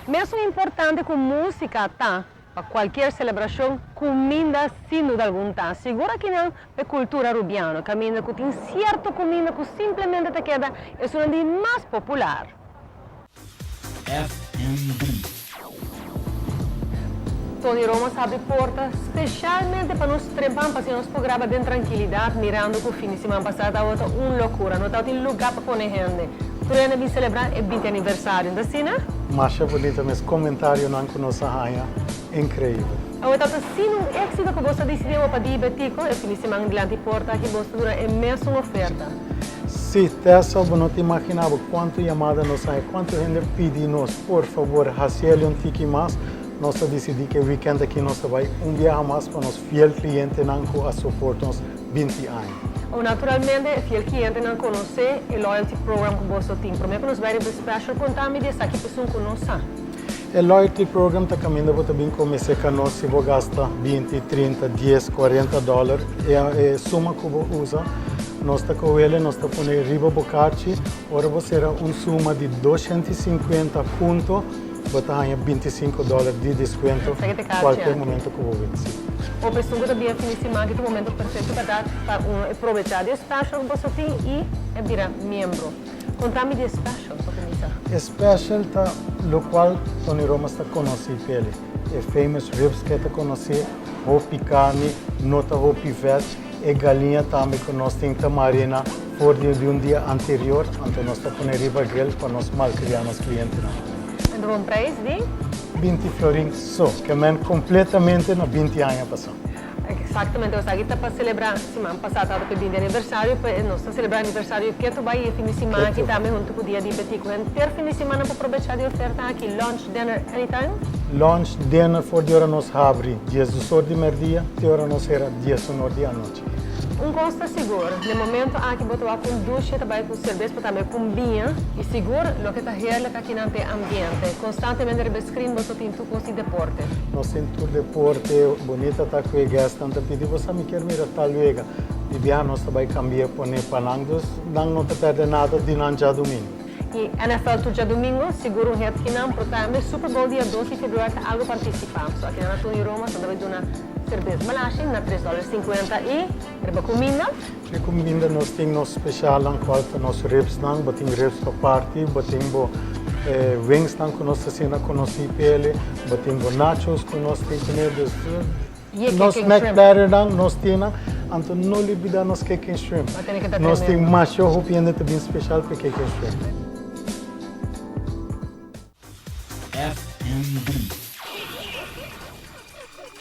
Mesun importante ku músika ta pa kualkier selebrashon, kuminda sin duda algun ta. Sigur akinan pa e kultura rubiano, kaminda ku tin sierto kuminda ku simplemente ta keda esunnan di mas popular. FNB. Tony Romas habri porta specialmente pa nos trempan pa asina nos por graba den trankilidad mirando cu fin di siman pasa tabata un locura. No tabatin lugar pa pone hende. Tur hende a bin celebra e binti aniversario. No ta asina? Masha bunita mes comentarionan cu nos a haña. Increibel. Awe tabata asina un exito cu boso a dicidi awe pa diberti cu e fin di siman dilanti porta aki boso ta duna e mesun oferta. Sí, Tessa, bo no ta imaginá bo kuantu yamada nos haña, kuantu hende pidi nos, por fabor, hasiel un tiki mas. Nos a disidí ku e wikènt akí nos ta bai un biaha mas pa nos fiel klientenan ku a soport nos binti aña. O Naturalmente, e fiel klientenan konosé e loyalty program ku boso tin. Promé ku nos bai riba e special, konta mi di esaki pa esun ku no sa. E loyalty program ta kaminda bo ta bin komesé ka nos si bo gasta binti, trinta, dies, kuarenta dòler. E suma ku bo usa nos ta kowele, nos ta pone riba bo karchi. Ora bo sera un suma di 250 punto, bo ta haña 25 dòler di deskuento kualke momento ku bo bin. Sí. Hopi esun ku ta bia fin di siman ki ta un momento perfekto bèrdat pa uno e probechá di e special ku boso tin i e bira miembro. Konta mi di e special pa kuminsá. E special ta lokual Tony Romas ta konosí p'el. E famous ribs ku e ta konosí, hopi karni, no ta hopi vèt. E galiña tambe ku nos tin ta marina for di di un dia anterior, anto nos ta pone riba grill pa nos malkriá nos klientenan. En ta un prijs di? 20 florin so, ke men kompletamente na 20 aña pasá. Exactamente, esaki ta pa celebra siman pasa tabata pa e 20 aniversario, pa nos ta celebra aniversario ketu bai e fin di siman aki tambe hunto cu dia di Betico. Henter fin di siman nan por probecha di oferta aki, lunch, dinner, anytime? Lunch, dinner for di ora nos habri 12 or di merdia te ora nos hera 11 or di anochi. Un cos ta sigur, n'e momento aki bo ta wak un dushi ta bai cu cerbes pero tambe cu biña y sigur loke ta heerlijk akinan ta e ambiente. Constantemente riba e screen boso tin tur cos di deporte. Nos tin tur deporte, bonita ta cu e guestnan ta pidi bo sa mi kier mira tal wega. Di biaha nos ta bay cambia pone pa nan dus nan no ta perde nada di nan djadumingo. Y NFL tur djadumingo, sigur un hit kinan, pero tambe Super Bowl dia 2 di februari ta algo pa anticipa. So akinan na Tony Roma sa ta bay duna cerbes Malashi na tres dollar cincuenta y riba cuminda. Riba cuminda nos tin nos specialnan cual ta nos ribsnan, bo tin ribs pa parti, bo tin bo wingsnan cu nos ta asina conoci p'ele, bo tin bo nachos cu nos tin cune, dus nos snack platternan nos tin nan, anto no lubida nos cake and shrimp. Nos tin masha hopi hende ta bin special pa e cake and shrimp. FNB.